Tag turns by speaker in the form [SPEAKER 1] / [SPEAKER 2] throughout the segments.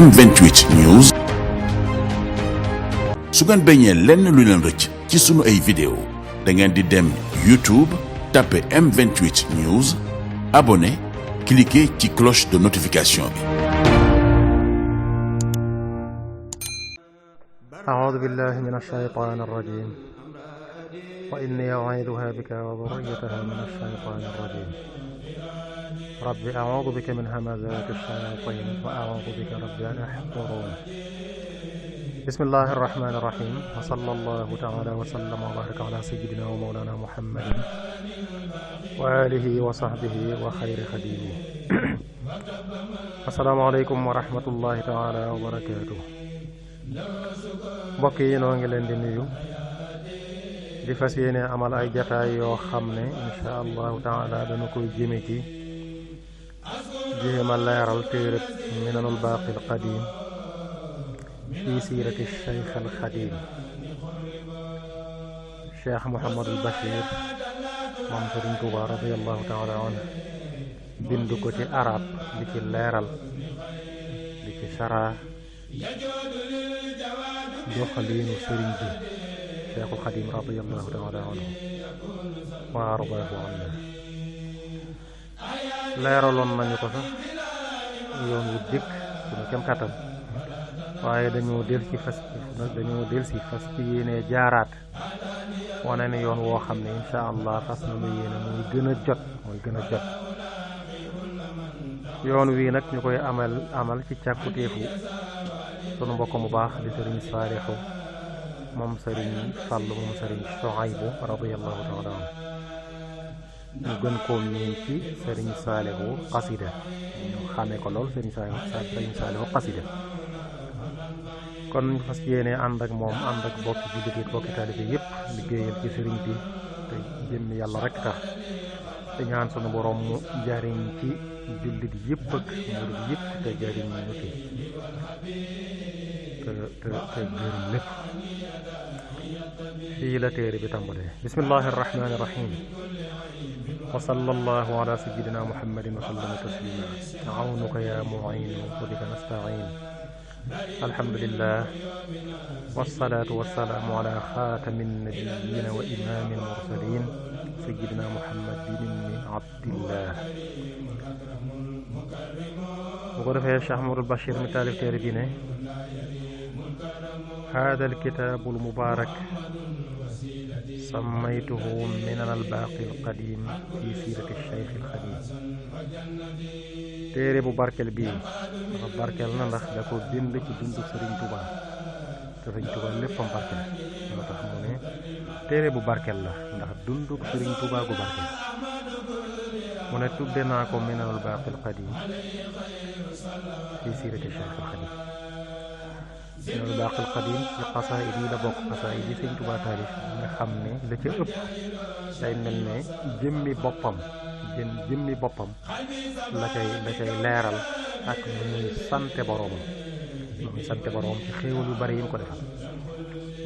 [SPEAKER 1] M28 News. su ngeen bañee lenn lu leen rëcc ci sunu ay vidéo da ngeen di dem YouTube tapé M28 News abonné cliquer ci cloche de notification bi.
[SPEAKER 2] أعوذ بالله من الشيطان الرجيم وإني أعيذها بك وذريتها من الشيطان الرجيم رب أعوذ بك من همزات الشياطين وأعوذ بك رب أن يحضرون بسم الله الرحمن الرحيم وصلى الله تعالى وسلم وبارك على سيدنا ومولانا محمد وآله وصحبه وخير خديمه السلام عليكم ورحمة الله تعالى وبركاته mbokk yi noo ngi leen di nuyu di fas yéene amal ay jataay yoo xam ne insha allahu taala dana koy jëme ci jéema leeral téereb minanul baaqil qadim fi siirati cheikh al xadim cheikh Mouhamadul Bachir moom Sëriñ Tuubaa radiyallahu taala anhu bind ko ci arab di ci leeral di ci saraa doxaliinu sëriñ bi Cheikhul Xadim radiyallahu taala anhu wa ardaahu anna leeraloon nañu ko sax yoon wu dikk suñu kem kattan waaye dañoo del si fas ci yéene jaaraat wane ne yoon woo xam ne insha allah fas na lu yéene mooy gën a jot yoon wii nag ñu koy amal ci càkkutéefu sunu mbokk mu baax di sëriñ Saalixu moom sëriñ Fallu moom sëriñ Sohaybu radiyallahu taala anhu ñu gën koo miin ci sëriñ Saalixu xasida ñu xàmmee ko lool sëriñ Saalixu xasida kon ñu fas yéene ànd ak moom ànd ak bokki jullit yi bokki taalibe yépp liggéeyal ci sëriñ bi te jëm yàlla rek tax te ñaan sunu borom mu jariñ ci jullit yëpp ak murid yëpp te jariñ ñu ci te gërëm lépp fii la téere bi tàmbalee bismillahi arrahmani irrahim wa sallallahu ala sayyidina muhammadin wa sallama taslima awnuka ya mu'in wa bika nasta'in alhamdulillah wassalatu wassalamu ala xaatamin nabiyyin wa imamil mursalin sayyidina muhammadin ibni abdillah bu ko defee Cheikh Mouhamadul Bachir mi taalif téere bi ne hada alkitaabu almubaarak sammaytuhu minan albaaqi alqadim fi siirati cheikh alxadim téere bu barkel bii dafa barkel na ndax da ko bind ci dundu Sëriñ Tuubaa te Sëriñ Tuubaa léppam barkel moo tax mu ne téere bu barkel la ndax dundu Sëriñ Tuubaa gu barkel mu ne tudde naa ko minanul baaqil qadim fi siirati cheikh al xadim minanul baaqil qadim ci xasaayid yi la bokk xasaayid yi Sëriñ Tuubaa taalif nga xam ne la ca ëpp day mel ne jëmmi boppam la cay leeral ak nu muy sante boroomam ci xéewal yu bari yi mu ko defal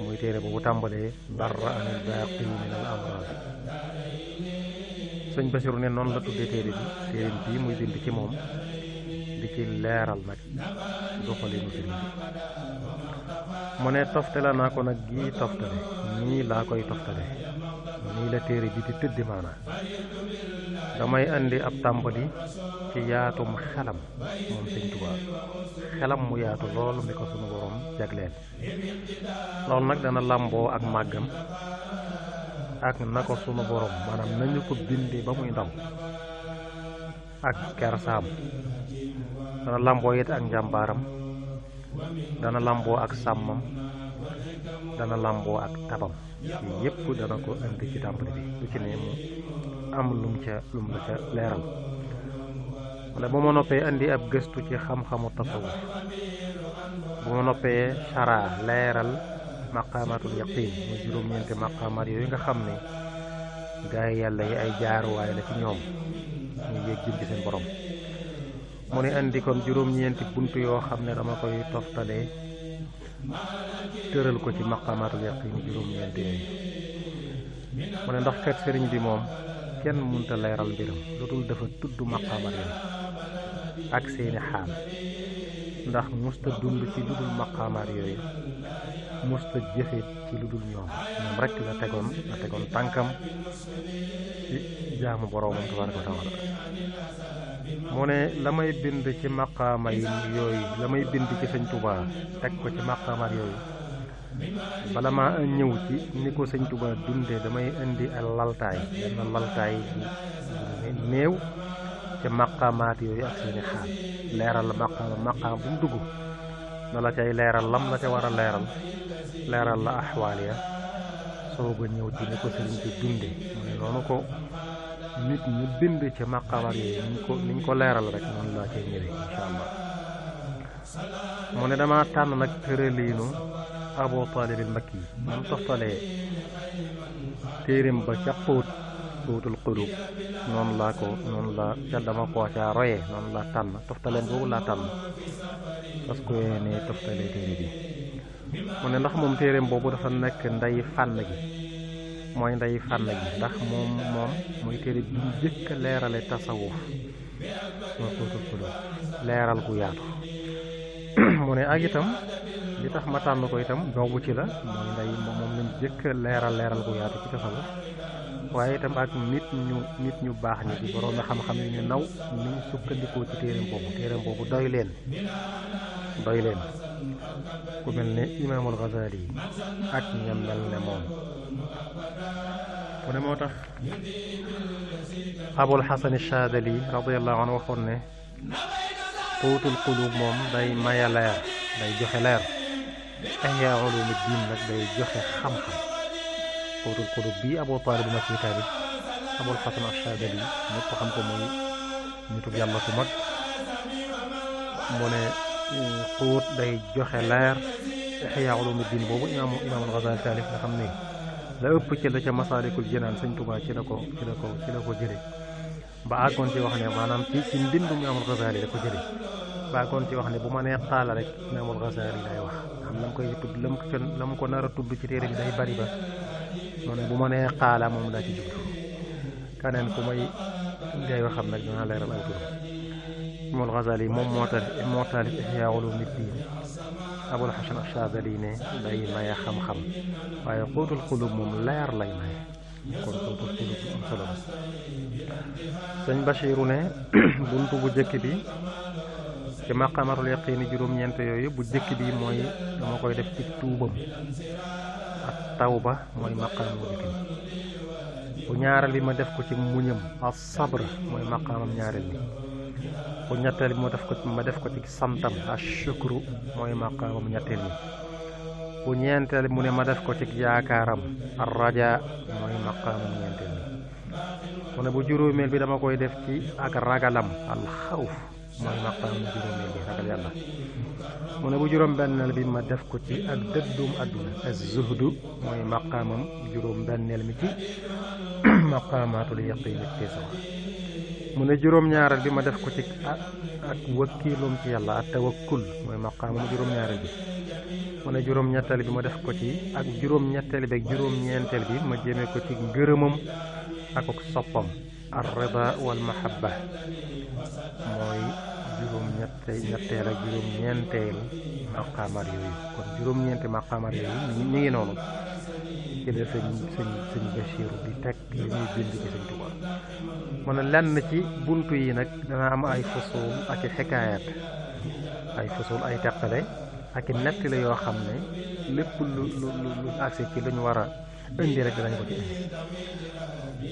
[SPEAKER 2] muy téere boobu tàmbalee barra anil baaqi min al amraad sëñ Basiru ne noonu la tuddee téere bii muy bind ci moom di ci leeral nag doxalinu sëriñ bi mu ne toftale naa ko nag gii toftale nii laa koy toftale nii la téere bi di tëddi maana damay andi ab tàmbali ci yaatum xelam moom sëñ Tuubaa xelam mu yaatu loolu mi ko sunu borom jagleel loolu nag dana làmboo ak màggam ak na ko sunu borom maanaam nañu ko bindi ba muy ndaw ak kersaam dana làmboo it ak njàmbaaram dana làmboo ak sàmmam dana làmboo ak tabam yi yépp dana ko indi ci tàmbali bi lu ci ne mu am lum la ca leeral mu ne bu ma noppee indi ab gëstu ci xam-xamu tasawuf bu ma noppee chara leeral maqaamaatul yaqin mu juróom-ñeenti maqaamaat yooyu nga xam ne gaay yàlla yi ay jaaruwaay la ci ñoom ñu yéeg jëm ci seen borom mu ne andi kon juróom-ñeenti bunt yoo xam ne dama koy toftalee tëral ko ci maqaamaatul yaqin juróom-ñeenti yooyu mu ne ndax kat sëriñ bi moom kenn mënta leeral mbiram lu dul dafa tudd maqaamaat yooyu ak seeni xaal ndax musta dund ci lu dul maqaamaat yooyu musta jëfe ci lu dul ñoom rek la tegoon tànkam ci jaamu boroomam tabaaraka wa taala mu ne la may bind ci maqaama yi yooyu la may bind ci sëñ Tuubaa teg ko ci maqaamaat yooyu bala maa ñëw ci ni ko sëñ Tuubaa dundee damay indi ak laltaay bu néew ci maqaamaat yooyu ak seeni xaal leeral la maqaam bu mu dugg na la cay leeral lam la ca war a leeral la axwaal ya soog a ñëw ci ni ko sëriñ bi dundee mu ne noonu ko nit ñu bind ci maqaamaat yooyu niñ ko leeral rek noonu laa cay ñëwee insha allah mu ne dama tànn nag tërëliinu Abu Taalib al-Makki yi man toftalee téerim ba ca Quutul Quluub noonu la ca dama koo ca royee noonu la tànn toftaleen boobu laa tànn parce que ne toftalee téere bi mu ne ndax moom téerim boobu dafa nekk ndey fànn gi ndax moom mooy téere bi ñu jëkk a leerale tasawuf mooy Quutul Quluub leeral gu yaatu mu ne ak itam li tax ma tànn ko itam boobu ci la mooy ndey moom lañ jëkk a leeral gu yaatu ci tasawuf waaye itam ak nit ñu baax ñi di borom xam-xam yi ñu naw ni ñu sukkandikoo ci téereem boobu doy leen ku mel ne imaamul Ghazali yi ak ñam mel ne moom mu ne moo tax Abul Hasan Shaadili radiyallahu anhu waxoon ne Quutul Quluub moom day maya leer day joxe leer Ihyaa Uluumuddin nag day joxe xam-xam Quutul Quluub bii Abu Taalib al-Makki taalif Abul Hasan Shaadili ñëpp xam ko muy nitu yàlla ku mag mu ne xuut day joxe leer Ihyaa Uluumuddin boobu imaamul Ghazali taalif nga xam ne la ëpp ci la ca Masaalikul Jinaan Sëñ Tuubaa ci la ko jële ba àggoon ci wax ne maanaam ci mbindum imaamul Ghazali la ko jële ba àggoon ci wax ne bu ma nee xaala rek imaamul Ghazali lay wax xam lam koy tudd lam ko nar a tudd ci téere bi day bari ba mu ne bu ma nee xaala moom laa ci jublu kaneen ku may ngay waxam nag dinaa leeral aw turam imaamul Ghazali moom moo taalif Ihyaa Uluumuddin Abul Hasan Shaadili ne day maye xam-xam waaye Quutul Quluub moom leer lay maye kon Quutul Quluub am solo la sëñ Bachiru ne buntu bu jëkk bi ci maqaamatul yaqiini juróom-ñeent yooyu bu jëkk bi mooy dama koy def ci tuubam ak tawba mooy maqaamam jëkk bi bu ñaareel bi ma def ko ci muñam as sabr mooy maqaamam ñaareel bi bu ñetteel bi ma def ko ci santam as shukru mooy maqaamam ñetteel bi bu ñeenteel mu ne ma def ko ci yaakaaram ar raja mooy maqaamam ñeenteel bi mu ne bu juróomeel bi dama koy def ci ak ragalam al xawf mooy maqaamam juróomeel bi ragal yàlla mu ne bu juróom benneel bi ma def ko ci ak dëddum àdduna az zuhdu mooy maqaamam juróom benneel mi ci maqaamaatul yaqiin tisa mu ne juróom ñaareel bi ma def ko ci ak wakkiilum ci yàlla at tawakkul mooy maqaamam juróom ñaareel bi mu ne juróom ñetteel bi ma def ko ci ak juróom ñetteel bi ak juróom ñeenteel bi ma jëme ko ci ngërëmam ak soppam ar rida wal mahabba mooy juróom ñetteel ak juróom ñeenteel maqaamaat yooyu kon juróom ñeenti maqaamaat yooyu ñu ngi noonu ci la sëñ Bachir di teg li muy bind ci sëñ Tuubaa mu ne lenn ci buntu yi nag dana am ay fusul ak i xikaayaat ay fusul ay teqale ak i nettali yoo xam ne lépp lu agsi ci lu ñu war a indi rek danañ ko ci indi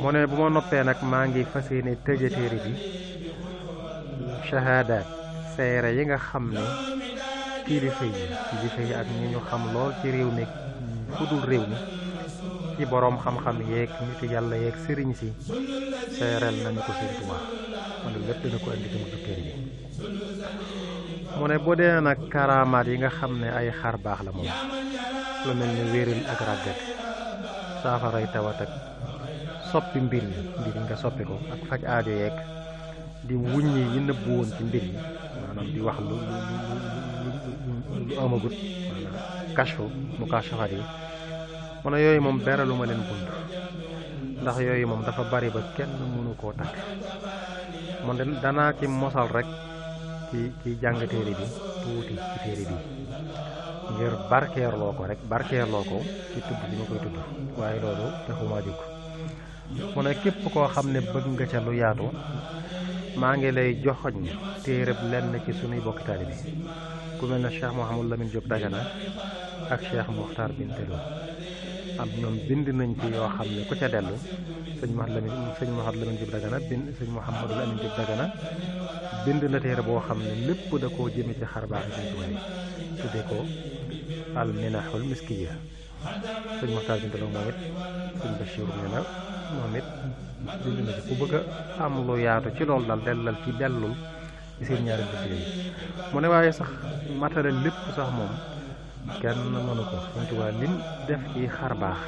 [SPEAKER 2] mu ne bu ma noppee nag maa ngi fas yéene tëje téere bi shahaadaat seere yi nga xam ne kilifa yi ak ñi ñu xam lool ci réew mi fudul réew mi ci boroom xam-xam yeeg nit yàlla yeeg sëriñ si seereel nañu ko Sëriñ Tuubaa wala lépp dina ko indi ci mujj téere bi mu ne boo dee nag karaamaat yi nga xam ne ay xar baax la moom lu mel ni wéeral ak ràggat saafaray tawat ak soppi mbir yi nga soppi ko ak faj aajo yeeg di wuññi yi nëbbu woon ci mbir yi maanaam di wax lu amagut maanaam kashfu mu kashafaat yi mu ne yooyu moom beralu ma leen bunt ndax yooyu moom dafa bari ba kenn mënu koo takk man danaa ci mosal rek ci jàng téere bi tuuti ci téere bi ngir barkeerloo ko ci tudd bi ma koy tudd waaye loolu taxuma jóg. mu ne képp koo xam ne bëgg nga ca lu yaatu maa ngi lay joxoñ téereb lenn ci sunuy bokki taalibe bi ku mel ne Cheikh Mouhamadou Lamine Diop Dagana ak Cheikh Mokhtar Binteloo am ñoom bind nañ ci yoo xam ne ku ca dellu sëñ Mouhamadou Lamine Diop Dagana sëñ Mouhamadou Lamine Diop Dagana bind na téere boo xam ne lépp da koo jëme ci xar baax yi Sëñ Tuubaa tudde ko al minahul miskiya. sëñ Mokhtar Binteloo moom it sëñ Bachir nee na moom it bind na ci ku bëgg a am lu yaatu ci loolu daal dellal ci dellul ci seen ñaari bind yi. mu ne waaye sax matale lépp sax moom kenn mënu ko. Sëñ Tuubaa lim def ci xar baax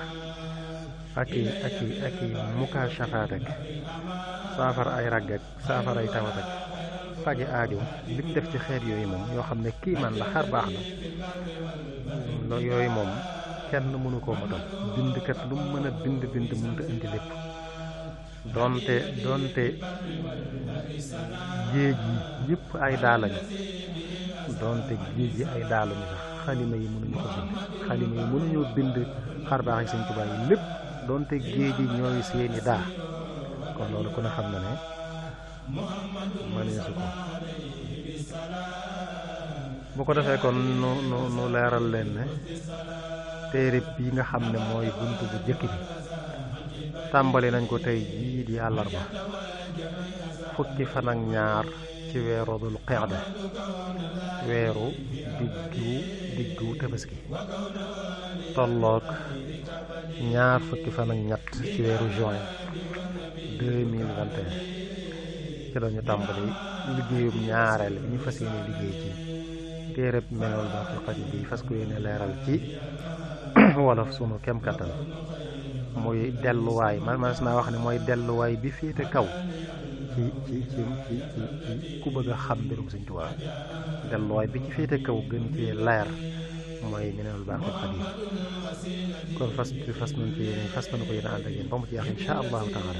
[SPEAKER 2] ak i mukaashafaat ak saafara ay ragg ak saafara ay tawat ak faji aajo lim def ci xeet yooyu moom yoo xam ne kii man la xar baax la yooyu moom kenn mënu koo matal. bindkat lu mu mën a bind mënut a indi lépp donte géej yi yëpp ay daalañu donte géej yi ay daalañu sax xalima yi mënuñoo bind xar baax yi Sëñ Tuubaa yi lépp donte géej yi ñooy seeni daa. kon loolu ku ne xam na ne mëneesu ko. bu ko defee kon nu leeral leen ne téere bi nga xam ne mooy buntu bu jëkk bi tàmbali nañ ko tey jii di àllarba fukki fan ak ñaar ci weeru dul qa'da weeru diggu tabaski tolloog ñaar fukki fan ak ñett ci weeru juin 2021 ci lañu tàmbali liggéeyum ñaareel bi ñu fas yéene liggéey ci téereb Minanul Baaqil Qadiim bi fas ko yéene leeral ci wolof sunu kem kattan. muy delluwaay mas naa wax ne mooy delluwaay bi féete kaw ci ku bëgg a xam mbirum Sëñ Tuubaa. delluwaay bi ci féete kaw gën cee leer mooy Minanul Baaqil Qadiim. kon fas nañ ko yéene ànd ak yéen ba mu jeex insha allahu taala.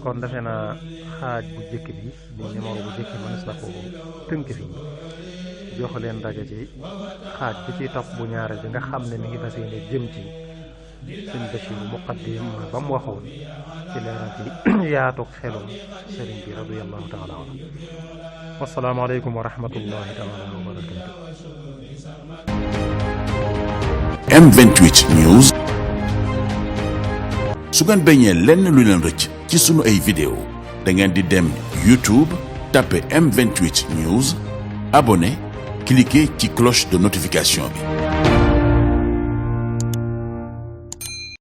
[SPEAKER 2] kon defe naa xaaj bu jëkk bi di numéro bu jëkk mënees na ko tënk fi jox leen rajo ci xaaj bi ci topp bu ñaareel bi nga xam ne mi ngi fas yéene jëm ci sëñ Bachir muqaddim ba mu waxoon ci leeral ci yaatu xelum sëriñ bi radiyallahu taala anhu. wasalaamaaleykum wa rahmatullahi taala wa barakatuh.
[SPEAKER 1] M28 News. su ngeen bañee lenn lu leen rëcc ci sunu ay vidéo da ngeen di dem YouTube tapé M28 News abonné cliquer ci cloche de notification bi.